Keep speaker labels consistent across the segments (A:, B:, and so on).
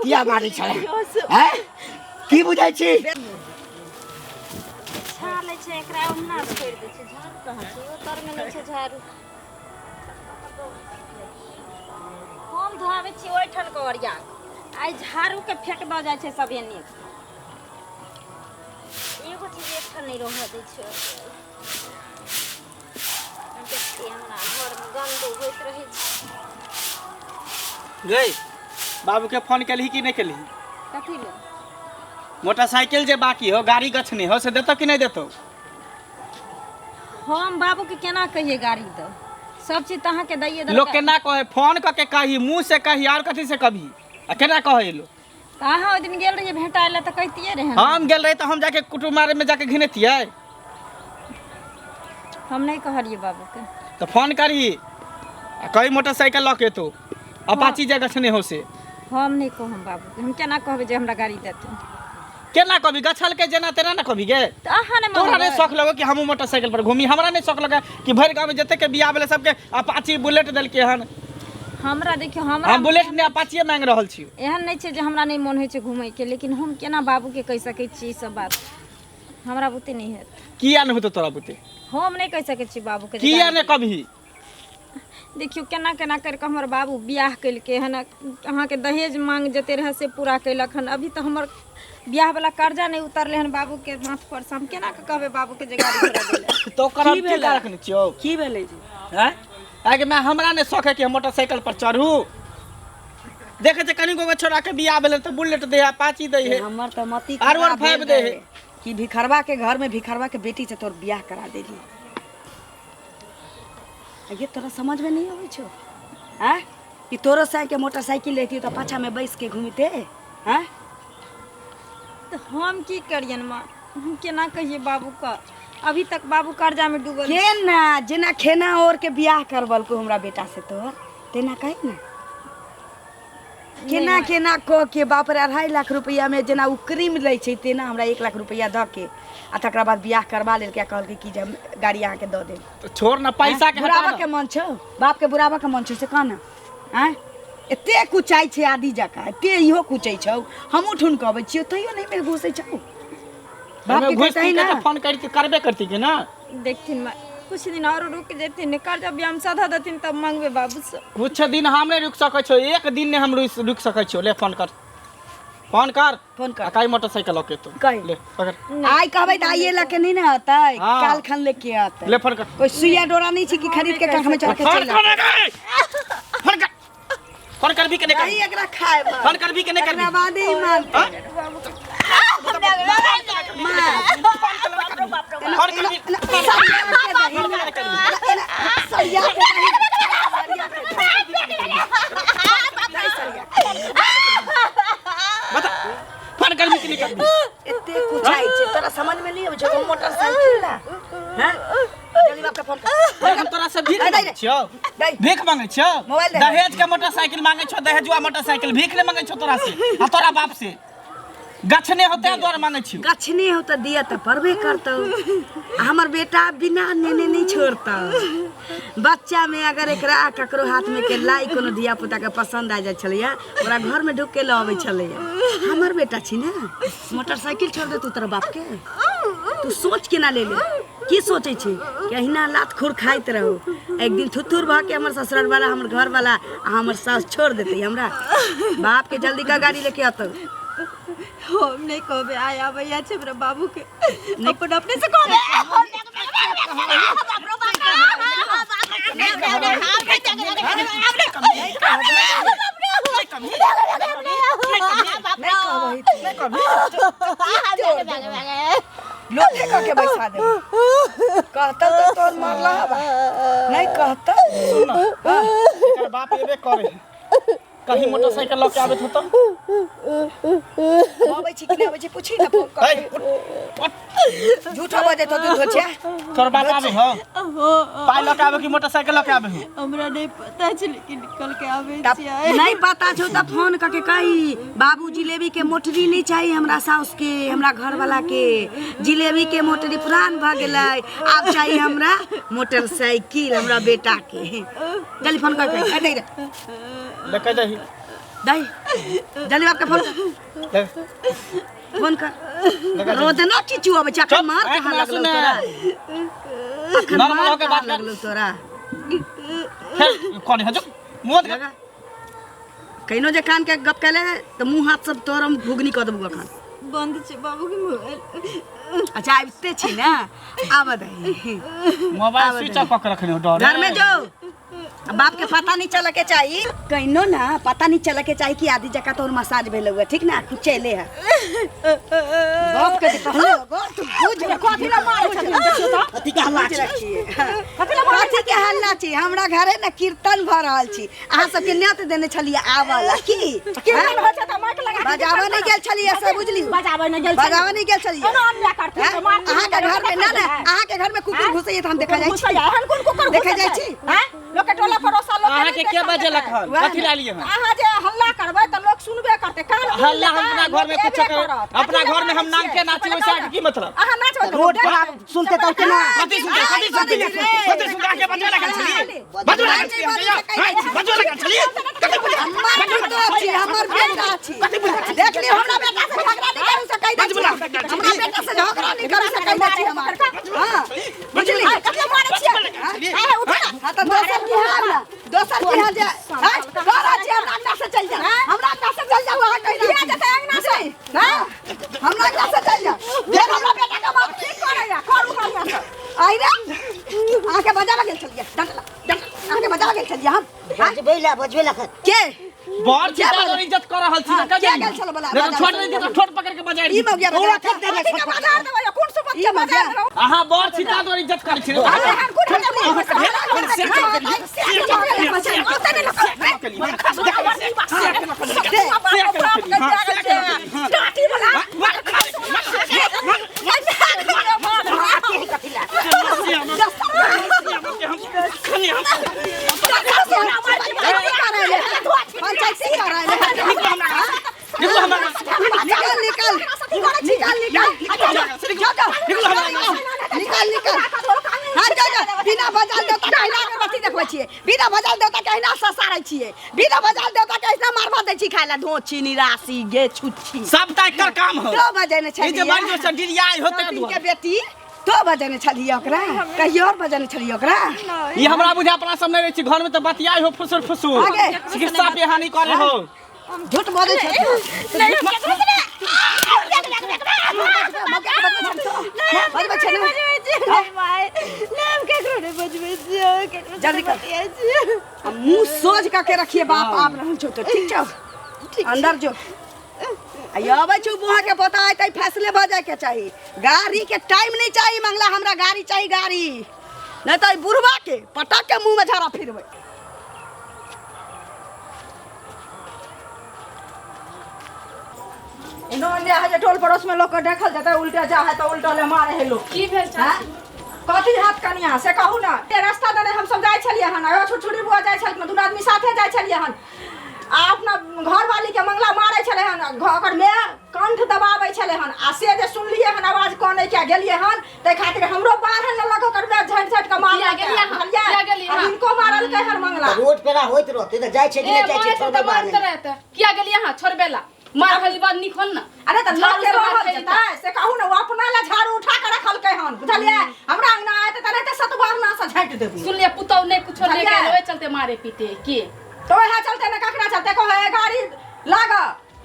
A: किया मारै छले हैं की बुझै छी
B: छा लै छै एकरा ओहिना छोड़ि दै छै झाड़ू कहाँ छै ओ तरमे नहि छै झाड़ू हम धोआबै छी ओहिठाम के ओरिया आइ झाड़ूके फेक दऽ जाइ छै सब एने एगो चीज एकठाम नहि रहऽ दै छै देखिए हमरा घरमे गन्द होइत रहै छै।
C: गई, बाबू के फोन केलही कि नहि केलही?
B: कथी ले?
C: मोटरसाइकिल जे बाकी हो, गाड़ी गछने हो, से देतो कि नहि देतो?
B: हम बाबूके केना कहिए गाड़ी दो? सब चीज तऽ अहाँके दैए देलक।
C: लोग केना कहे? फोन कऽ के कही, मुंह से कही, और कथी से कभी आ केना कहे लोग?
B: तऽ अहाँ ओहि दिन गेल रहियै भेटाए लए तऽ कहितियै रहए ने।
C: हम गेल रही तऽ हम जाके कुटुम्ब मारे में जाके घिनेतियै?
B: हम नहि कहलियै बाबूके।
C: तऽ फोन करही आ कही मोटरसाइकिल लऽ के एतौ, अपाची जे गछने हो से।
B: हम नहि कहम बाबूके, हम केना कहबै जे हमरा गाड़ी देतै?
C: केना कहबी? गछल के जेना तेना ने कहबी गे।
B: तऽ अहाँ ने
C: तोरा नहि
B: मंगबै।
C: शौक लगो कि हमहूँ मोटरसाइकिल पर घूमी? हमरा नहि शौक लगे कि भरि गाँवमे जते के बियाह भेलै सबके अपाची बुलेट देलकै हन।
B: हमरा देखियौ, हमरा
C: हम बुलेट नहि, अपाचिए मांगि रहल छी।
B: एहन नहि छै जे हमरा नहि मोन होइ छै घुमैके, लेकिन हम केना बाबूके कहि सकै छी ई सब बात? हमरा बुते नहि हैत।
C: किया नहि होतौ तोरा बुते?
B: हम नहि कहि सकै छी बाबूके जे
C: किया
B: गाड़ी
C: नहि कभी?
B: देखियौ, केना केना करि कऽ हमर बाबू बियाह केलकै हन। अहाँके दहेज मांग जते रहए से पूरा केलक हन। अभी तऽ हमर बियाहवला कर्जा नहि उतरलै हन बाबूके माथ पर से। हम केना कऽ कहबै बाबूके जे गाड़ी घोड़ा दै लए?
C: तो ओकर हम
D: की
C: की
D: भेलै?
C: रखने छियौ?
D: की भेलै जी?
C: हैं आगे मैं, हमरा नहि शौक है कि हम मोटरसाइकिल पर चढ़ू। देखे छै कनिको के छोड़ा के बियाह भेलै तऽ बुलेट दै है, अपाची दै है।
D: हमर तऽ मति
C: आर वन
D: खराब
C: फाइव
D: भेल
C: दै है।
D: रहे कि भिखरवा के घर में भिखरवा के बेटी से तोर बियाह करा देली। आ ये तोरा समझ में नहीं अबै छौ आँ कि तोरो साइकिल के मोटरसाइकिल लेती तऽ पाछा में बैस के घूमते? आँ
B: तऽ हम की करियन माँ? हम केना कहियै बाबूके? अभी तक बाबू कर्जामे डूबल छै।
D: केना जेना खेना और के बियाह करबलको हमरा बेटा से तोर, तेना कही ने केना केना कऽ के। बाप रे, 2.5 लाख रुपैआ में जेना ओ क्रीम लै छै तेना हमरा 1 लाख रुपैआ दऽ के आ तकरा बाद बियाह करबा लेलकै आ कहलकै कि जे हम गाड़ी अहाँके दऽ देब।
C: तऽ छोड़ ना पैसा के, हटा
D: बुढ़ाबा
C: ना।
D: के मन छौ, बाप के बुढ़ाबा के मन छौ से कह ना। आँय, एते कुचाइ छै आदि जकाँ, एते इहो कुचै छौ। हमहूँ ठुन कऽ अबै छियौ तैयो नहि मेरे घुसै छौ। बाप
C: एहिमे
D: के
C: घुसती
D: कहितही
C: के
D: ना।
C: तऽ फोन करती, करबे करती के ना।
B: देखथिन माँ, कुछ दिन और रुक जेथिन, कर्जा भी हम सधा देथिन तब मंगबै बाबूसँ।
C: कुछ दिन हम नहि रुकि सकै छियौ, एक दिन नहि हम रुकि रुकि सकै छियौ। ले फोन कर, फोन कर।
D: फोन कर।
C: आ काई मोटरसाइकिल लऽ के एतौ।
D: कही।
C: ले पकड़।
D: आइ कहबै तऽ आइए लऽ के नहि ने अतै।
C: हाँ।
D: काल खन लेके अतै।
C: ले फोन कर।
D: कोई सुइया डोरा नहीं छै कि खरीद के कांख में चढ़ के
C: फोन
D: चलि
C: कर रे, फोन कर, फोन करबी के नहि
D: नहीं
C: करबी?
D: एकरा खाए बा।
C: फोन करबी के नहि करबी?
D: एकरा बादे ही मानते।
C: फोन करबी?
D: सरिया के दही, सरिया के दही, सरिया के दही।
C: बता, फोन करबी कि नहि करबी?
D: एते कुचाइ छै, तोरा समझ में नहीं आबै छौ मोटरसाइकिल ला? हैं, जल्दी बाप के फोन कर।
C: हम तोरा से भीख
D: दे, दे।
C: मांगै छियौ?
D: दे।
C: भीख मांगै छियौ?
D: मोबाइल दे।
C: दहेज के मोटरसाइकिल मांगै छियौ, दहेजुआ मोटरसाइकिल। भीख नहि मांगै छियौ तोरा से आ तोरा बाप से, गछने होते द्वारे मांगै छियौ।
D: गछने हो तऽ दिअ तऽ पड़बे करतौ। आ हमर बेटा बिना नेने नहि छोड़तौ। बच्चा में अगर एकरा ककरो हाथ में के लाई कोनो धिया पुता के पसंद आ जाइ छलैया, ओकरा घर में ढुक के लऽ अबै छलैया। हमर बेटा छी ने, मोटरसाइकिल छोड़ दे तू तोरा बाप के। तू सोच केना ले ले? की सोचै छी कि अहिना लात खुर खाइत रहू, एक दिन थुथुर भऽ के हमर ससुराल वाला, हमर घर वाला आ हमर सास छोड़ देतै हमरा बाप के? जल्दी का गाड़ी लेके अतौ।
B: हम नहि कहबै। आइ आबैया छै हमरा बाबूके, अपन अपने से कहबै।
D: नहि कहबै, लोटे कऽ के बैठा देबै। कहतौ तऽ तोर मरला हवा नहि कहतौ।
C: सुन ना, एकर बाप एबे करे है, कहीं मोटरसाइकिल लऽ के आबैत होतो।
D: अबै छी कि नहि अबै छी, पूछी ना फोन कऽ
C: ऐ,
D: के।
C: उठ, उठ।
D: झूठो बजैत होतै धोछिया।
C: तोर बाप आबे हो पाइ लऽ के आबे कि मोटरसाइकिल लऽ के आबे हो?
B: हमरा नहि पता छै, लेकिन कल के आबै
D: तब
B: छियै।
D: नहीं पता छौ तऽ फोन कऽ के कही, बाबू जिलेबी के मोटरी नहीं चाहिए हमरा साउस के, हमरा घर वाला के जिलेबी के मोटरी पुरान भऽ गेलै, आब चाहिए हमरा मोटरसाइकिल हमरा बेटा के। जल्दी फोन कर के, नहीं रे।
C: लेके जाही।
D: दही जल्दी बाप के फोन फोन कर। रोज ना चीचू आबै छै, अखन
C: चुप,
D: मार
C: आँखि
D: कहाँ
C: में आंसू
D: लगलौ
C: ना।
D: तोरा? अखन
C: नॉर्मल
D: मार
C: होके
D: कहाँ
C: बात कर।
D: लगलौ तोरा?
C: फेर कौन है जो मुँह देख।
D: लगा। कहिनो जे कान के गप कैले तऽ मुँह हाथ सब तोर हम घुघनी कऽ देबौ अखन।
B: बंद छै बाबू के मोबाइल।
D: अच्छा आबिते छी ना, आबऽ दही।
C: मोबाइल स्विच ऑफ कऽ के रखने हो डर।
D: घर में जो आ बाप के पता नहीं चले के चाहिए, कहिनो ना पता नहीं चले के चाहिए कि आदि जगह तोर मसाज भेल हुआ, ठीक ना? कुचेले है बाप के कहले गो तू बुझ
E: कथी ला मारै छथिन देखियौ तऽ।
A: कथी के हल्ला
D: बुझ
A: छै?
D: रखिए। कथी के हल्ला छी? हमरा घरे ना कीर्तन भऽ रहल छी, अहाँ सबके न्योत देने छलियै आबऽ ला की?
E: कीर्तन होइ छै तऽ माइक लगा के
D: बजाबऽ नहि गेल छलियै से बुझलियौ?
E: बजाबऽ नहि गेल छलियै।
D: बजाबऽ नहि गेल छलियै।
E: कोनो अन्याय करथिन
D: हैं?
E: तऽ मारथिन,
D: अहाँके घर में ना ना
E: देखल जाइ।
D: अहाँके घर में कुकुर घुसैया तऽ हम देखऽ जाइ छी।
E: घुसैया, एहन कोन कुकुर
D: देखै
E: घुसै
D: जाइ
E: छै?
D: छी?
E: हैं? लोक के टोला पड़ोसा लोक के
C: अहाँके
E: नहि
C: के
E: देखल
C: बजेलक
E: जेतै।
C: हन?
D: वएह
C: कथी
D: ने।
C: ला लिए हन?
E: अहाँ जे हल्ला करबै तऽ लोक सुनबे करतै। कान खुलि
C: हल्ला हम
E: जेतै,
C: अपना घर में
E: लोक
C: कुछ
E: एबे
C: कर
E: करत।
C: अपना
E: कथी
C: घर में हम
E: ला
C: नाम के
E: मारै
C: नाची
E: छियै?
C: वैसे आके की मतलब?
E: अहाँ नाचबै तऽ
A: रोड
E: लोक
A: पर आब सुनते तऽ केना?
C: कथी सुनते? कथी सुनते? कथी सुनते? आके बजबे लगल छलियै, बजबे लगल छलियै हम कहियो? हैं? बजबे लगल छलियै? कथी बोले?
D: हमर पुतोह छी, हमर बेटा छी, देख लियौ। हमरा बेटा से झगड़ा नहि करू से कहि दै छी। हमरा बेटा से झगड़ा नहि करू से कहि दै छी हम अहाँके। हाँ बुझली?
E: कथी ला मारै छियै? आँय, उठू ने।
D: हाँ तऽ दोसर की हाल ना, दोसर की हाल जे हैं कह रहल छी, हमरा अंगना से चलि जाउ, हमरा अंगना से चलि जाउ। अहाँ कहि रहल
E: किया
D: छी।
E: जेतै अंगना से?
D: हाँ हमरा अंगना से चलि जाउ, फेर हमरा बेटा के मार
E: की करैया? करू बढ़िआँ से।
D: आइ रे, अहाँके बजाबऽ गेल छलियै? डंडला डंडला, अहाँके बजाबऽ गेल छलियै हम?
A: बजबै ला, बजबै ला।
D: के
C: बड़ चिंता तोर इज्जत कर रहल छी
D: हाँ,
C: ना?
D: के गेल छलो बला?
C: नहीं तो छोड़ नहीं दी तो ठोट पकड़ के बजाय
D: ई
C: दी।
D: मौगिया
A: तोरा
D: बजा
A: खेत देने
E: कथी के बाजार देबै? कोन सुपत
D: ई
E: के
D: मौगिया।
E: बाजार देबै?
C: अहाँ बड़ चिंता तोर इज्जत करै छी।
E: एहन कोन हेतै?
D: पंचायती करायले। निकल निकल निकल निकल, जो जो निकल निकल। हाँ जो जो, बिना बजाल देवता के अहिना अगरबत्ती देखबै छियै, बिना बजाल देवता के अहिना ससारै छियै, बिना बजाल देवता के अहिना मारबा दै छी खाय ला। धोची निराशी गे छुच्छी।
C: सबटा एकर काम हो।
D: तो बजेने
C: ई जे
D: छलियै
C: बड़ी जोर से डिरियाई होते
D: सौतीन के बेटी, तो बजेने छलियै ओकरा? कहियो और बजेने छलियै ओकरा?
C: ई हमरा बुझे अपना सब नहि रहै छी घर में तऽ बतियाई हो फुसुर फुसुर।
D: आगे।
C: चिकित्सा पे हानि करे हो।
D: झूठ बजै छै। बजबै छै ने? जल्दी कर। आ मुँह सोझ करके रखिए। बाप आब रहल छौ तऽ ठीक छौ, अंदर जो। आ अबै छौ बुआ के पता है फैसले भऽ जायके चाही। गाड़ी के टाइम नहीं चाही मंगला, हमरा गाड़ी चाही गाड़ी, नहीं तऽ ई बुढ़वा के पटक के मुँह में झाड़ा फिरबै।
E: एनो जे है जे टोल पड़ोस में लोग के देखल जेतै, उल्टे जा है तऽ उल्टले मारे है लोग।
B: की भेल चाची?
E: कथी हाथ कनिया से कहू ना। ए रास्ता दने हम सब जाइ छलियै हन, एगो छुटछुटी बुआ जाइ छलखिन, दुनू आदमी साथे जाइ छलियै हन, आ अपना घरवाली के मंगला मारै छलै हन, ओकर माय कंठ दबाबै छलै हन, आ से जे सुनलियै हन आवाज कनै के गेलियै हन, ताहि खातिर हमरो बाढ़ लेलक, ओकर माय झाटि झाटि के मारलकै।
F: किया गेलियै अहाँ?
E: बुझलियै?
F: किया गेलियै
E: आ
F: अहाँ?
E: हिनको मारलकै हन मंगला।
A: रोड पे होइत रहतै तऽ जाइ छै कि
F: ए
A: नहि जाइ छै?
F: मारे
A: छोड़बै
F: तऽ
A: बाहर
F: मारते रहते। किया गेलियै अहाँ छोड़बे ला? मार खाली बात निक होल ना।
E: अरे तऽ लोक
F: झाड़ू
E: के
F: से मार
E: रहल
F: खाइ।
E: जेतै से कहू ने। ओ अपना ला झाड़ू उठा के रखलकै हन, बुझलियै? हमरा अंगना आयत तऽ नहि तऽ सतबरना से झाटि देबै।
F: सुनलियै पुतहु नहि कुछो नहि
E: बुझलियै?
F: गेल, ओहि चलते मारे पीटे के।
E: तऽ ओएह चलते ने, ककरा चलते कहै गाड़ी लाग,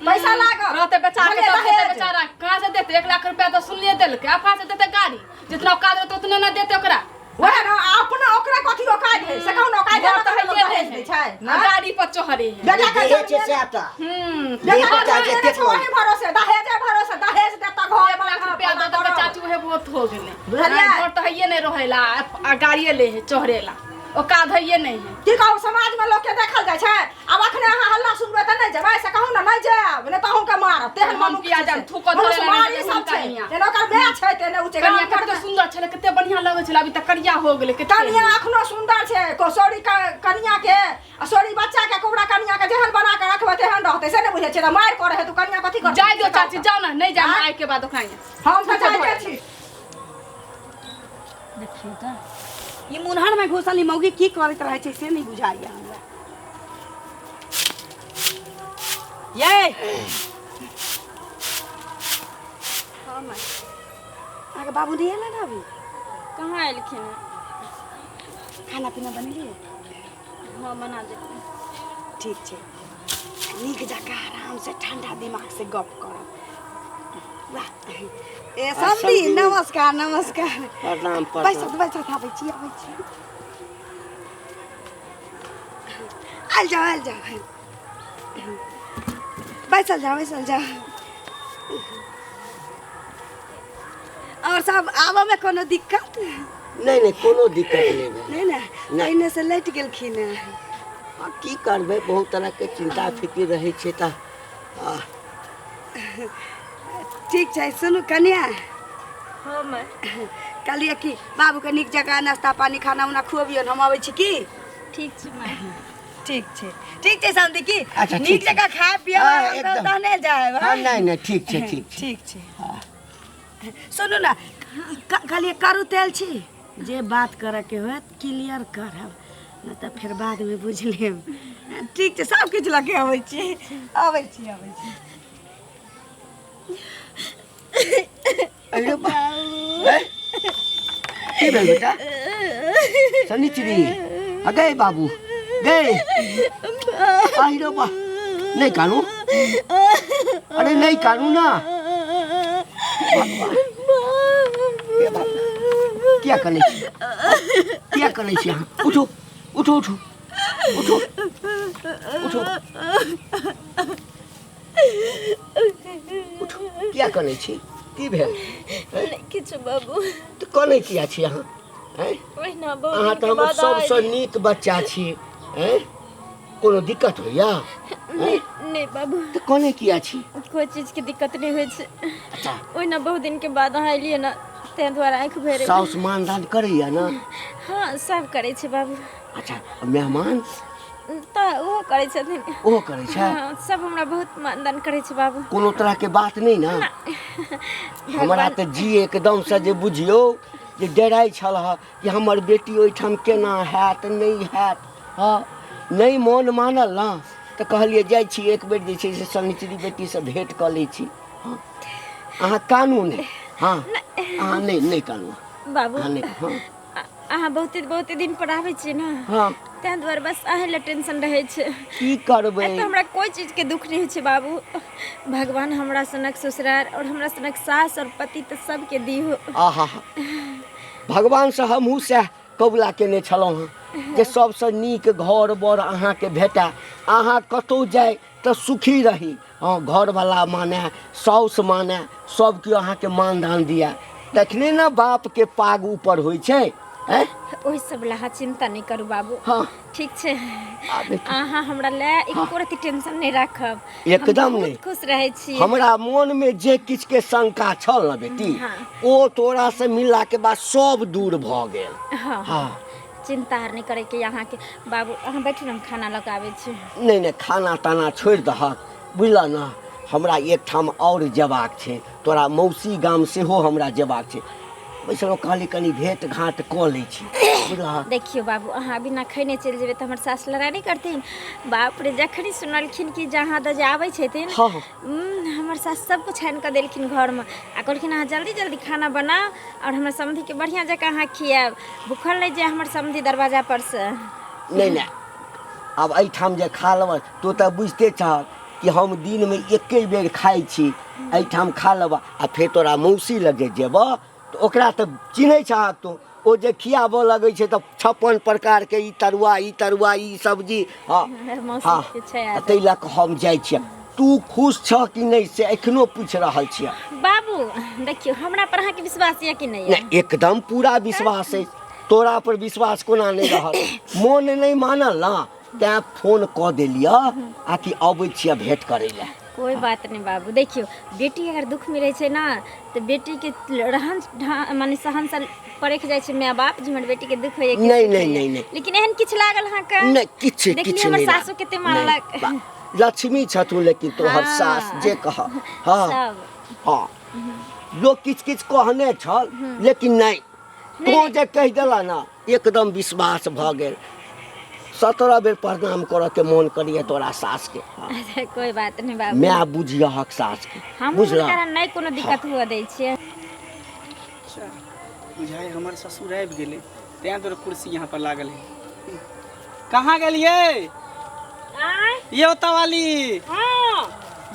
E: पैसा लाग।
F: रहते बेचारा के
E: बुझलियै,
F: तब देते।
E: दहेज।
F: बेचारा कहाँ से देते? 1 लाख रुपया तो सुनलिए देलकै, आब कहाँ से देते गाड़ी? जितना औकात रहते उतने ना देते ओकरा।
E: वएह ने, अपना ओकरा कथी औकात है से कहू ने। औकात
F: घर
E: है
F: तऽ
E: तऽ लोक
F: हइये
E: दहेज
F: नहि
E: दै छै
F: है
E: ना?
F: आ गाड़ी पर चढ़े है।
E: बेटा के
A: दहेज छै
E: जन्म
A: सएह
F: हम्म।
E: बेटा के
A: देह
E: जन्म देने
A: बच्चा
E: छै वही भरोसे, दहेजे भरोसे, दहेज देता घर
F: 1 लाख रुपया दऽ देलकै चाची, उहे बहुत हो गेलै।
E: बुझलियै?
F: घर तऽ हइये नहि रहेला आ गाड़िए ले है चढ़ेला, औकात हइये नहि है।
E: की कहू, समाज में लोक के देखल जाइ छै। आब अखने अहाँ हल्ला सुनबै तऽ नहि जेबै से कहू ने। नहि जायब, नहि तऽ अहूँके मारब। तेहन
F: हम
E: मनुख
F: किया
E: छै
F: जायब?
E: से।
F: थूकऽ
E: मनुष्य
F: धरै ला नहि
E: मारी
F: देबै
E: सब
F: हुनका
E: छै।
F: हियाँ।
E: तेने ओकर माय छै, तेने उ छै।
F: कनिया
E: गाम
F: कते
E: घरमे
F: सुंदर छलै, कते बढ़िया लगै छलै, अभी तऽ करिया हो गेलै कते।
E: कनिया अखनो सुंदर छै। सोरी कनिया के आ सोरी बच्चा के, कोबरा कनिया के जेहन बना के रखबै तेहन रहतै, से नहि बुझै छियै? तऽ मारि करे है तू कनिया कथी करतै?
F: जाय दियौ चाची, जाउ ने। नहि जायब आइ के बाद ओकरा हियाँ।
E: हम तऽ जाइते छी।
D: देखियौ तऽ ई मुनहर में घुसल ई मौगी की करैत रहै छै से नहि बुझाइया हमरा। ये अहाँके बाबू नहि एला ने अभी?
B: कहाँ एलखिन हँ?
D: खाना पीना बनेलियै?
B: हँ, बना देलियै।
D: ठीक छै, नीक जकाँ आरामसँ ठंडा दिमागसँ गप करब। वाह, ए समधी, नमस्कार नमस्कार।
A: प्रणाम प्रणाम।
D: बैसत बैसत, आबै छी आबै छी। आयल जाओ आयल जाओ, बैसल जाओ बैसल जाओ। और सब आबऽमे कोनो दिक्कत?
A: नहि नहि, कोनो दिक्कत नहि भेल।
D: नहि ने? पहिने से लटि गेलखिन हेँ।
A: आ की करबै, बहुत तरहके चिन्ता फिकिर रहै छै तऽ
D: ठीक छै। सुनू कनिया।
B: हँ माय।
D: कहलियै कि बाबूके नीक जकाँ नाश्ता पानी खाना उना खुअबियौन, हम अबै छी की?
B: ठीक छै माय।
D: ठीक छै ठीक छै समधी की?
A: अच्छा, ठीक
D: नीक
A: छै।
D: जकाँ खाय पियब
A: हँ,
D: आराम करब,
A: एकदम।
D: तहने जायब।
A: हँ, नहि नहि, ठीक छै ठीक छै।
D: ठीक छै। सुनू ने, कहलियै करू तेल छी जे बात करऽके होयत क्लियर करब, नहि तऽ फेर बादमे बुझि लेब। ठीक छै, सब किछु लऽ के अबै छी अबै छी अबै छी।
A: अरे बा, ए? की भेल बेटा शनिचरी? आ गए बाबू गए, आहि रो बा, नहीं कानू, अरे नहीं कानू ना। भगवान, हे भगवान, किया कनै छी, किया कनै छी अहाँ? उठू उठू उठू उठू उठू उठू, किया कनै छी, की भेल?
B: नहि किछु बाबू।
A: तऽ कनै किया छी अहाँ? आँय?
B: ओहिना बहुत
A: अहाँ
B: दिनके
A: तऽ हमर
B: बाद
A: सबसँ
B: आयल।
A: नीक बच्चा छी। आँय, कोनो दिक्कत होइया?
B: नहि नहि बाबू।
A: तऽ कनै किया छी?
B: कोइ चीजके दिक्कत नहि होइ छै।
A: अच्छा।
B: ओहिना बहुत दिनके बाद अहाँ एलियै ने, ताहि दुआरे आँखि भरि गेल।
A: साउस मानदान करैया ने?
B: हँ, सब करै छै बाबू।
A: अच्छा, आ मेहमान?
B: तऽ ओहो करै छथिन।
A: ओहो करै छै?
B: हँ, सब हमरा बहुत मानदान करै छै बाबू।
A: कोनो तरहके बात नहि ने? हमरा तऽ जी एकदमसँ जे बुझियौ जे डराइ छल हँ कि हमर बेटी ओहिठाम केना हैत नहि हैत। हँ, नहि मोन मानल ने तऽ कहलियै जाइ छी एक बेर जे छै से शनिचरी बेटीसँ भेँट कऽ लै छी। हँ, अहाँ कानू नहि। हँ, अहाँ नहि नहि कानू।
B: बाबू।
A: अहाँ नहि। हँ।
B: अहाँ बहुते बहुते दिन पर आबै छियै ने।
A: हँ।
B: ताहि दुआरे बस अहीं लए टेंशन रहै छै।
A: की करबै,
B: एतऽ हमरा कोइ चीजके दुःख नहि होइ छै बाबू। भगवान हमरा सनक ससुरार और हमरा सनक सास और पति तऽ सबके दिहो।
A: आहा, भगवानसँ हमहूँ सएह कबुला केने छलहुँ हँ जे सबसँ नीक घर बर अहाँके भेटए, अहाँ कतहु जाइ तऽ सुखी रही। हँ, घरवला माने, साउस माने, सब केओ अहाँके मानदान दिए, तखने ने बापके पाग ऊपर होइ छै। आँय?
B: ओहि सब लए अहाँ चिन्ता नहि करू बाबू।
A: हँ।
B: ठीक छै।
A: आ देखियौ।
B: अहाँ हमरा लए एको रत्ती टेंशन नहि राखब। हम
A: एकदम
B: बहुत
A: नहि।
B: खुश रहै छी।
A: हमरा मोनमे जे किछुके शंका छल ने बेटी,
B: हँ।
A: ओ तोरासँ मिललाके बाद सब दूर भऽ गेल।
B: हँ।
A: हँ।
B: चिन्ता आर नहि करैके अहाँके बाबू। अहाँ बैठू ने, हम खाना लऽ कऽ आबै छी।
A: नहि नहि, खाना ताना छोड़ि दहक, बुझलह ने? हमरा एकठाम आओर जेबाक छै, तोरा मौसी गाम सेहो हमरा जेबाक छै। बैसलहुँ, कहली कनि भेँट घाँट कऽ लै छी, बुझलह?
B: देखियौ बाबू, अहाँ बिना खैने चलि जेबै तऽ हमर सास लड़ाइ नहि करथिन? बाप रे, जखन सुनलखिन कि जहाँ दऽ जे आबै छथिन,
A: हँ।
B: हमर सास सब कुछ आनि कऽ देलखिन घरमे आ कहलखिन अहाँ जल्दी जल्दी खाना बनाउ आओर हमर समधिके बढ़िआँ जकाँ अहाँ खियाएब, भूखल नहि जाय हमर समधि दरवाजा पर से।
A: नहि नहि, आब एहिठाम जे खा लेबह, तू तऽ बुझिते छहक कि हम दिनमे एके बेर खाइ छी। एहिठाम खा लेबह आ फेर तोरा मौसी लग जे जेबह तऽ ओकरा तऽ चिन्है छहक तू, ओ जे खियाबऽ लगै छै तऽ 56 प्रकारके ई तरुआ ई तरुआ ई सब्जी। हँ।
B: मौसी
A: हँ
B: के छै आदत।
A: ताहि लऽ कऽ हम जाइ छियै। तू खुश छह कि नहि से एखनो पूछि रहल छियह।
B: बाबू देखियौ, हमरा पर अहाँके विश्वास यऽ कि नहि यऽ?
A: नहि, एकदम पूरा विश्वास अछि। तोरा पर विश्वास कोना नहि रहत? मोन नहि मानल ने, तैँ फोन कऽ देलियह आ कि अबै छियै भेँट करै लए।
B: कोई बात नहीं बाबू। देखियौ, बेटी अगर दुख में रहै छै ने तऽ बेटीके रहन माने सहन से परख जाइ छै माय बाप जे हमर बेटीके दुख होइए कि
A: नहि,
B: सुख
A: नहि,
B: होइए।
A: नहि, नहि।
B: लेकिन एहन किछु लागल अहाँके?
A: नहि, किछु
B: देखलियै
A: किछु
B: हमर
A: नहि
B: सासु
A: लागल।
B: कते
A: नहि,
B: मानलक।
A: लक्ष्मी छथुन लेकिन तोहर
B: हाँ।
A: सास जे कह। हँ।
B: सब।
A: हँ, लोक किछु किछु कहने छल, लेकिन नहि, तोँ जे कहि देला ने, एकदम विश्वास भऽ गेल। 17 बेर प्रणाम करऽ के मोन करिए तोरा सास के।
B: अच्छा कोई बात नहीं बाबू।
A: माय बुझियहक सास के,
B: हम
A: बुझला?
B: हुनका नहि कोनो दिक्कत हुअ दै छियै।
C: अच्छा बुझाइ हमर ससुर आबि गेलै, तें तोर कुर्सी यहाँ पर लागल है। कहाँ गेलियै?
B: आँय?
C: ये ओतऽ वाली।
B: हाँ।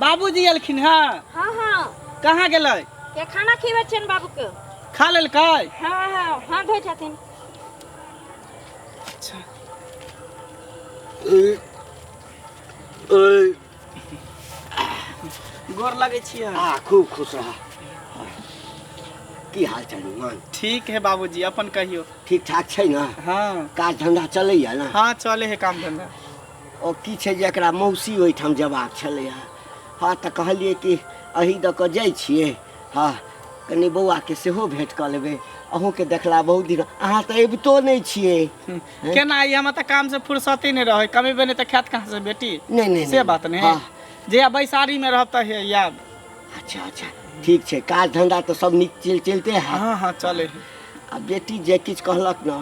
C: बाबूजी एलखिन हँ?
B: हाँ हाँ।
C: कहाँ गेलै?
B: के खाना खिबै छियनि बाबूके।
C: खा लेलकै?
B: हाँ हाँ हाथ धोइ छथिन।
C: अच्छा। गोर लगै छियै।
A: आ खूब खुश रह। की हाल चाल मान?
C: ठीक है बाबूजी, अपन कहियो।
A: ठीक ठाक छै ना?
C: हाँ।
A: काज धंधा चलैया ना?
C: हाँ चले है काम धंधा।
A: ओ की छै जे एकरा मौसी ओहिठाम जयबाक छलैया। हाँ तऽ कहलियै कि अही दऽ कऽ जाइ छियै, हाँ कनि बौआके सेहो भेँट कऽ लेबै। अहूँके देखला बहुत दिन, अहाँ तऽ अबितो नहि छियै।
C: केना आई, हमरा तऽ काम से फुर्सते नहि रहै, कमेबे नहि तऽ खायत कहाँ से बेटी।
A: नहि नहि
C: से बात नहि।
A: हाँ।
C: जे बैसारी में रहब तऽ हे आयब।
A: अच्छा अच्छा ठीक छै, काज धंधा तऽ सब नीक चलते है।
C: हाँ हाँ चले है।
A: आ बेटी जे किछु कहलक ने,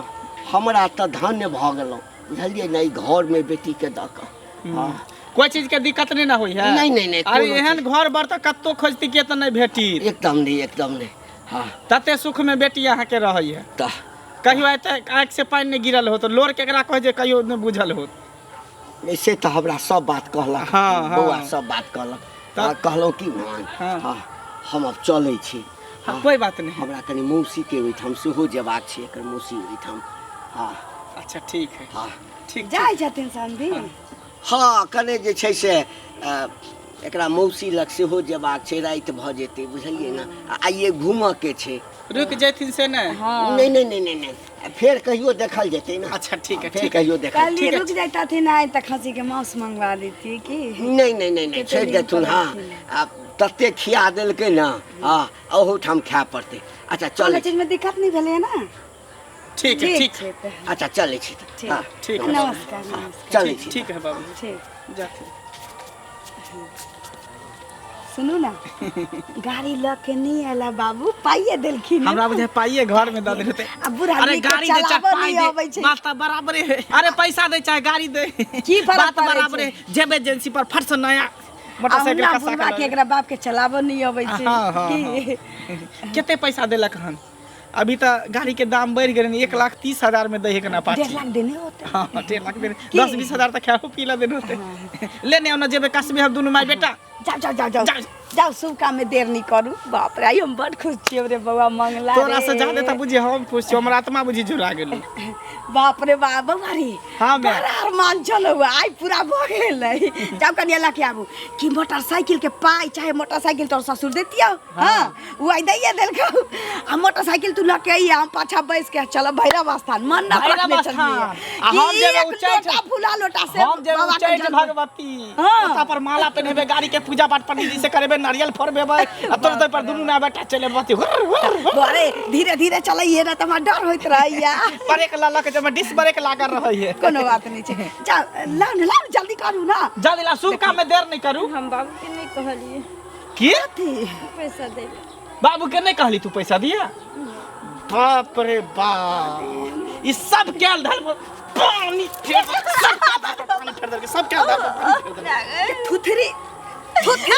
A: हमरा तऽ धन्य भऽ गेलहुँ, बुझलियै ने, ई घरमे बेटीके दऽ कऽ। हाँ।
C: कोई चीज के दिक्कत नहीं ना हुई है?
A: नहीं, नहीं, नहीं,
C: अरे
A: कोनो
C: एहन
A: चीज।
C: घर बर तऽ कतौ खोजती के तऽ नहीं भेटी।
A: एकदम नहीं, एकदम नहीं। हाँ।
C: तते सुख में बेटी अहाँ के रहै है।
A: तऽ
C: कहियो आइ तक आँखि से पानि नहीं गिरल हो तो लोर केकरा कहै जे कहियो नहीं बुझल हो।
A: से तऽ हमरा सब बात कहलक।
C: हाँ, हाँ।
A: बौआ सब बात कहलक।
C: तऽ
A: हाँ, कहलहुँ कि मान,
C: हाँ।
A: हाँ, हम अब चलै छी।
C: हाँ, कोई बात नहीं।
A: हमरा कनि मौसी के ओहिठाम सेहो जेबाक छै, एकर मौसी ओहिठाम। हाँ।
C: अच्छा ठीक है।
A: हाँ।
C: ठीक।
D: जाइ छथिन समधी?
A: हाँ कने जे छै से एकरा मौसी लग सेहो जेबाक छै, राति भऽ जेतै, बुझलियै ने। आ आइए घूमऽ के छै।
C: रुकि जैथिन से नहि?
D: हाँ।
A: नहीं नहीं नहीं नहीं नहीं, फेर कहियो देखल जेतै ने।
C: अच्छा ठीक है,
A: फेर
C: ठीक है।
A: कहियो देखल।
D: कहलियै
C: ठीक है।
D: रुक जैतथिन आइ तऽ खस्सी के मांस मंगवा देती की।
A: नहीं नहीं नहीं नहीं,
D: कते
A: छोड़ि
D: दिन
A: देथुन।
D: पर
A: हाँ,
D: एलखिन।
A: आ तते खिया देलकै ने, हाँ अहूठाम खाय पड़तै। अच्छा
D: कोनो
A: चलै
D: चीज में दिक्कत नहीं भेलै ने?
C: ठीक है, ठीक।
D: छै तऽ।
A: अच्छा चलै छी तऽ।
D: ठीक।
A: हाँ,
C: ठीक है।
D: नमस्कार, नमस्कार।
A: चलै छी।
C: ठीक है बाबू।
D: ठीक।
C: जाते।
D: सुनू ना, गाड़ी लऽ के नहीं आयल बाबू, पाइए देलखिन।
C: हमरा बुझे पाइए घर में दऽ देने होतै।
D: आ बूढ़ा
C: अरे
D: आदमी के
C: गाड़ी दे चाहे
D: चलाबऽ
C: पाइ
D: नहि
C: दे,
D: अबै छै।
C: बात तऽ बराबरे है। अरे पैसा दे चाहे गाड़ी दे,
D: की फरक
C: बात
D: पड़ै
C: बराबरे
D: छै?
C: है। जेबै एजेंसी पर फट से नया
D: आ
C: मोटरसाइकिल
D: हुनका
C: का
D: बुढ़वा
C: साइकिल
D: के एकरा बाप के चलाबऽ नहीं अबै छै।
C: हाँ, हाँ,
D: की?
C: हाँ। कते पैसा देलक हन? अभी तऽ गाड़ी के दाम बढ़ि गेलै, 1,30,000 में दै है के ना पाची।
D: 1.5 लाख देने होते।
C: हाँ, 1.5 लाख देने।
D: की?
C: 10-20 हजार तक खाओ पीला देने होते। लेने आओ ना जेबै कस्बे हम दुनू माय बेटा।
D: जाओ जाओ जाओ जाओ।
C: जाओ।
D: जाओ, शुभ काम में देर नहीं करू। बाप रे, आइ हम बड़ खुश छियै रे बौआ मंगला
C: तोरा से
D: रे।
C: ज्यादा तऽ बुझी हम खुश छियै, हमर आत्मा बुझी जुड़ा गेलै।
D: बाप रे बाप, बौआ रे।
C: हाँ, माय।
D: बड़ा अरमान छलौ, आइ पूरा भऽ गेलै। जाउ कनिया लऽ के आबू कि मोटरसाइकिल के पाइ चाहे मोटरसाइकिल तोर ससुर देतियौ। हाँ, उ आइ दैये देलकौ। आ मोटरसाइकिल तू लऽ के अइहे, हम पाछा बैस के चलब भैरव स्थान। मन न
C: भैरव
D: रखने
C: स्थान।
D: छलियै।
C: आ हम
D: कि
C: जेबै
D: एक
C: उच्चैठ।
D: लोटा फुला लोटा से
C: हम जेबै
D: बाबा के
C: उच्चैठ
D: जल-
C: भगवती।
D: हाँ।
C: ओतऽ पर माला पहिनेबै, गाड़ी के पूजा पाठ पंडित जी से करेबै, नारियल फोड़बेबै, आ तोर तोर पर दुनू माय बेटा चले बती। हुर, हुर, हुर।
D: अरे धीरे धीरे चलैये ना तऽ हमरा डर होइत रहैया।
C: ब्रेक लऽ लऽ के जब डिस्क ब्रेक लागल रहैये।
D: कोनो बात नहीं छै, जाउ लाउ ने, लाउ ने, जल्दी करू ना।
C: जल्दी ला, शुभ काम में देर नहीं करू।
B: हम बाबू के नहीं कहलिए।
C: की?
B: पैसा दे।
C: बाबू के नहीं कहली तू पैसा दिया? बाप रे बाप, ई सब कैल धर पर पानी फेर दे, सब कैल धर पर पानी फेर देलकै, सब कैल धर पर पानी फेर देलकै।
D: थुथरी, थुथरी,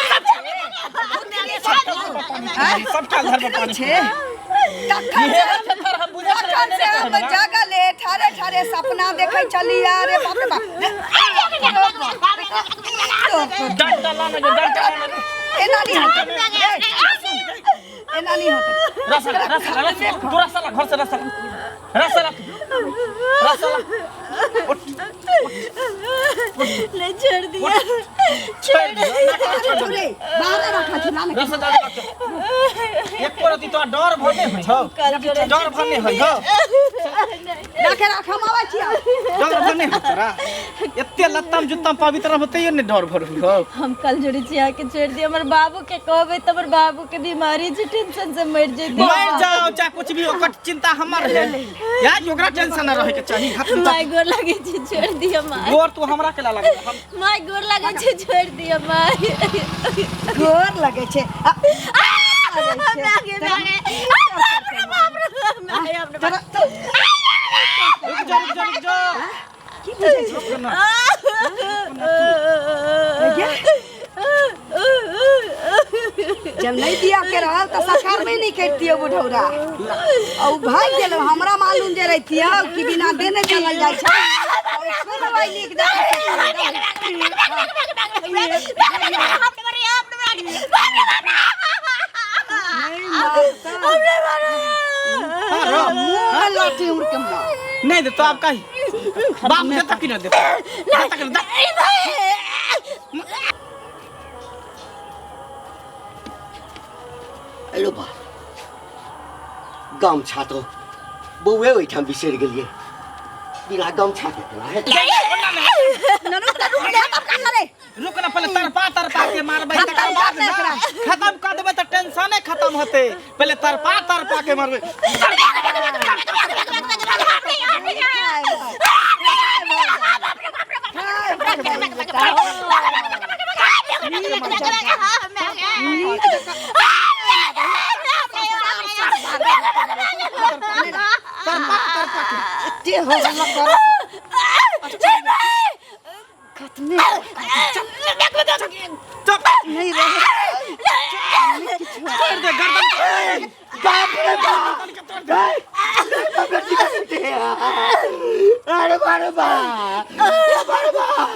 C: सब कैल धर पर पानी
D: छै।
C: फेर
D: तखन
C: इहे थर हम बुझै छलियै,
D: तखन से हम जगले ठारे ठारे सपना देखै छलियै। अरे बाप रे बाप,
C: डंडा लाने के, डंडा लाने के।
D: एना नहीं होतै, एना नहीं होतै।
C: रसला, रसला, रसला, तू रसला, घर से रसला, रसला, रसला। उठ,
B: नहीं छोड़ दिया,
C: छोड़ दिया, छोड़ दिया।
D: रे, बाहर रखा छै ना।
C: रसला दे दे। एको रति तोरा डर भर नहि होइ छौ? डर भर नहि होइ छौ?
D: राखे राख, हम आबै छियै।
C: डर भर नहि होइ तोरा? एते लत्तम जुत्तम पवित्र रहबो तैयो नहि डर भर होइ छौ?
B: हम कल जोड़ी छी आके छोड़ दिया। हमर बाबू के कहबै तऽ हमर बाबू के बीमारी छै, टेंशन से मरि जेतै।
C: मरि जाओ चाहे कुछ भी हो, ओकर चिंता हमर है यार, ओकरा टेंशन न रहे के चाही। हाथ में
B: माय गोर लागै छै, छोड़ दिया माय।
C: गोर तू हमरा के लगा, हम
B: माय गोर लागै छै, छोड़ दिया माय।
D: गोर लगै छै। आ,
B: मागे मागे, बाप रे बाप रे, माय हमरा
C: रुक जा, रुक जा, रुक जा।
D: की बुझै छी जब नहीं दिया के रहल तो सरकार में नहीं करती बुढ़ौरा और भाग गेलो हमरा मालूम जे रहती कि बिना देने चलल जाय छै और एको दवाई लिख दे मुंह में लाठी उड़ के मार
C: नहीं दे तो आप कही बाप देता कि नहीं देता देता कि नहीं? दे।
A: अरे बा गमछा तो बौए ओहिठाम बिसरि गेलियै बिना गमछा के केना हेतै?
C: रुक ना पहले तरपा तरपा के मारबै तकर
D: खत्म
C: बाद
D: कर दे
C: ना
D: एकरा।
C: खत्म कर देबै तऽ टेंशने खत्म होतै पहले तरपा तरपा के मारबै तरपा तरपा के
D: एते हो गल कर खत्मे
C: चुप
D: नहीं रहे
C: तोड़ दे गर्दन
A: बाप रे बाप गए, बेटी का बेटी अरे बाप रे बाप अरे बाप रे बाप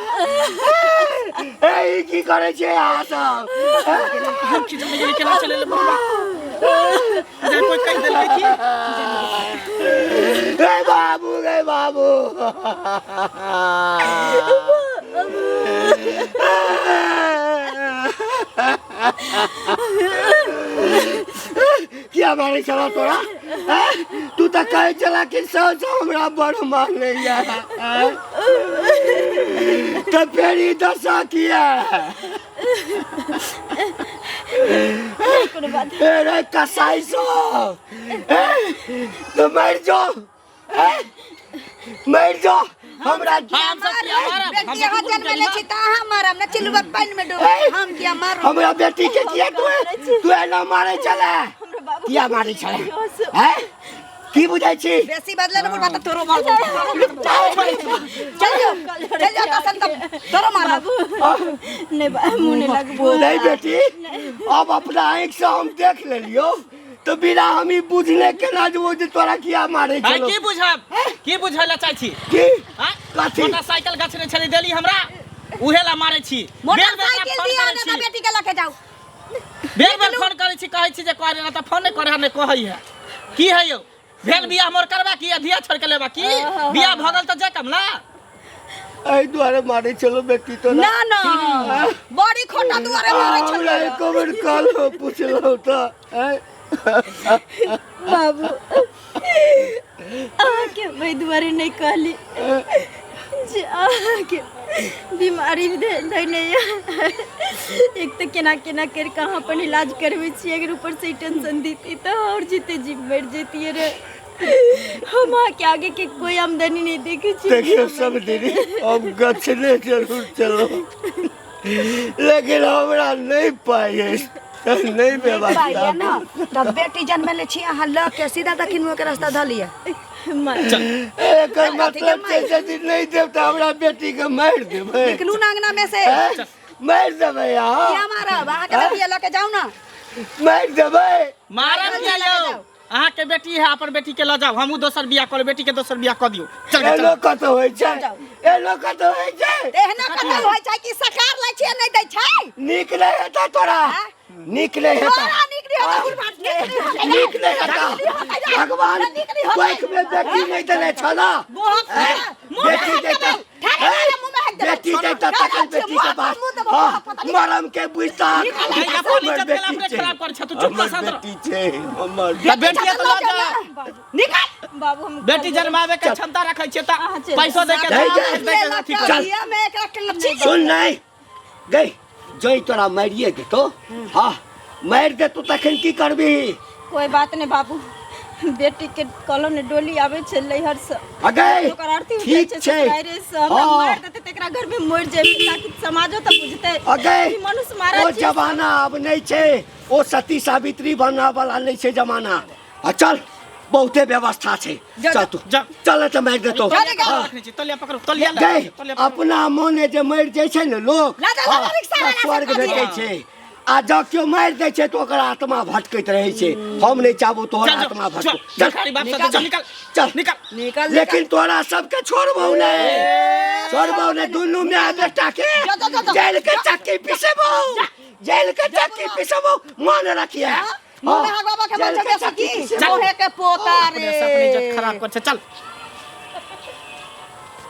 A: ए ई की करै छै अहाँ सब
C: हम की जाने गेलै केना चले ले बरुआ जे कोई कहि देलकै की
A: गे बाबू गे बाबू किया मारै छला तोरा हैं? तू तऽ कहै छला कि सब हमरा बड़ मानैया हैं? तऽ फेर ई दशा किया रे कसाई सब ए, तो मर जो ए, मर जो हमरा
C: हम सब किया मारब हम
D: बेटी अहाँ
C: सब
D: जन्म ले छी त अहाँ मरब न चिलुआ पानि में डूब
A: ए,
D: हम किया मरब
A: हमरा बेटी के किया तू तू एना मारे छले किया मारे छले हैं की बुझै छी
D: बेसी बदले न बुढ़बा त तोरो मार चल जो चल जो तसन त तोरो मारब
B: नहीं मुँह नहीं लगबो
A: नहीं बेटी अब अपना आँख से हम देख लेलियो तो बिना हम ई बुझले केना जे वो जे तोरा किया मारे
C: है
A: छलो
C: की बुझब की बुझै ला चाहै छी
A: की
C: हाँ?
A: कथी?
C: मोटरसाइकिल गछने छली देली हमरा उहे ला मारै छी बेर बेर
D: मोटरसाइकिल
C: फोन
D: दिया
C: करै
D: ने
C: छी
D: त बेटी के लके जाउ
C: बेर बेर फोन करै छी कहै छी जे करे ला तऽ फोन नहि करे नहि कहै है की है यौ भेल बियाह मोर करबा की अधिया छोड़ के लेबा की बियाह भऽ गेल तऽ जे कम ना
A: एहि दुआरे मारे छलो बेटी तोरा
D: ना ना बड़ी खोटा दुआरे मारै
A: हमरा
D: छलै
A: एको बेर कहलहुँ पुछलहुँ तऽ आँय?
B: बाबू अहाँके हम एहि दुआरे नहि कहली जे अहाँके बीमारी धैने यऽ एक तऽ केना केना करि कऽ अहाँ अपन इलाज करबै छियै अगर ऊपरसँ ई टेंशन दैती तऽ आओर जीते जी मरि जैतियै रे हम अहाँके आगे के कोई आमदनी नहि देखै छी
A: देखियौ सब दीदी हम गछने जरूर चलो लेकिन हमरा नहि पाइ अछि नहि
D: पाइ
A: व्यवस्था
D: यऽ ने तब बेटी जन्मेले छी अहाँ लऽ के सीधा दक्षिण मुँह के रास्ता धऽ लिअ
A: एकर मतलब छै यदि नहि देब तऽ हमरा बेटीके मारि देबै
D: निकलू ना अंगना में से
A: हैं? मारि देबै अहाँ
D: किया मारब अहाँके बेटी लऽ के जाउ ना
A: मारि देबै
C: मारब किया यौ अहाँके बेटी है अपन बेटी के लऽ जाउ हमहूँ दोसर बियाह कऽ लेब बेटी के दोसर बियाह कऽ दियौ चल गे, चल
A: एनो कतौ होइ छै एनो कतौ होइ छै
D: एहनो कतौ होइ छै कि सकार लै छियै नहि दै छै
A: नीक नहि हेतौ तोरा नीक नहि हेतौ
D: तोरा नीक नहि हेतौ बुढ़बा नीक नहि हेतौ
A: नीक नहि हेतौ भगवान
D: नीक नहि होतै।
A: कोख में बेटी नहि देने छौ ना बेटी देता बेटी देता तखन बेटी के बात हाँ मरम के बुझता
C: अपन
A: हमर
C: इज्जत केला
A: बेटी
C: अपने
A: छै
C: खराब कर छ तू चुप
A: हमर
C: शांत रह।
A: बेटी छै हमर
C: तऽ बेटी के तऽ लऽ जा
D: निकाल
B: बाबू हम
C: बेटी जन्मावे के क्षमता रखै छियै तऽ
B: अहाँ चलि
C: पैसो दे के
A: जाउ।
C: दे के अथी कर।
A: चल।
D: बिया में एकरा के लच्छी
A: सुन नहीं गई जई तोरा मारिए देतो हाँ मारि देतो तखन की करबी
B: कोई बात नहीं बाबू बेटी के कहलो ने डोली आबै छै नैहर से
A: अगे
B: ओकर आरती उठै
A: ठीक
B: छै
A: छै
B: ससुरारे से हमरा
A: हाँ।
B: मारि देतै तऽ एकरा घर में मरि जेबै ताकि समाजो तऽ बुझतै
A: अगे
B: कि मनुष्य मारै
A: ओ
B: छै
A: जमाना अब नहीं छै ओ सती सावित्री बनना वाला नहीं छै जमाना आ चल बहुते व्यवस्था छै।
E: जा,
A: चल तू।
C: जा।
A: चल तऽ मारि देतौ।
E: जा, जा।
A: हाँ।
C: रखने छी, तलिया पकड़ू, तलिया लए,
A: गै,
C: तलिया पकड़ू।
A: अपना मोने जे मरि जाइ छै ने लोक,
E: ला, जा, ला,
A: हाँ,
E: रिक्शा वाला
A: तऽ स्वर्ग
E: सब
A: भेटै छै, आ जँ केओ मारि दै छै तऽ ओकर आत्मा भटकैत रहै छै। हम नहि चाहबो तोहर
C: चल,
A: आत्मा
C: चल,
A: भटको।
C: चल, भिखारी बाप साथे चल, निकल।
A: चल।
C: निकल।
E: निकल।
A: लेकिन तोरा सबके छोड़बौ नहि, छोड़बौ नहि। दुनू माय बेटा के
E: जा, जा, जा, जा।
A: जेल के चक्की पिसेबौ, जेल के चक्की पिसेबौ, मन रखिए।
E: मुँह में बाबा के
A: जेल
E: बच्चा
A: के
E: के
A: चक्की
E: सकी
A: पिसेबौ।
E: मोहे के पोता
C: अपने से अपने
E: रे
C: इज्जत खराब कर छै, चल।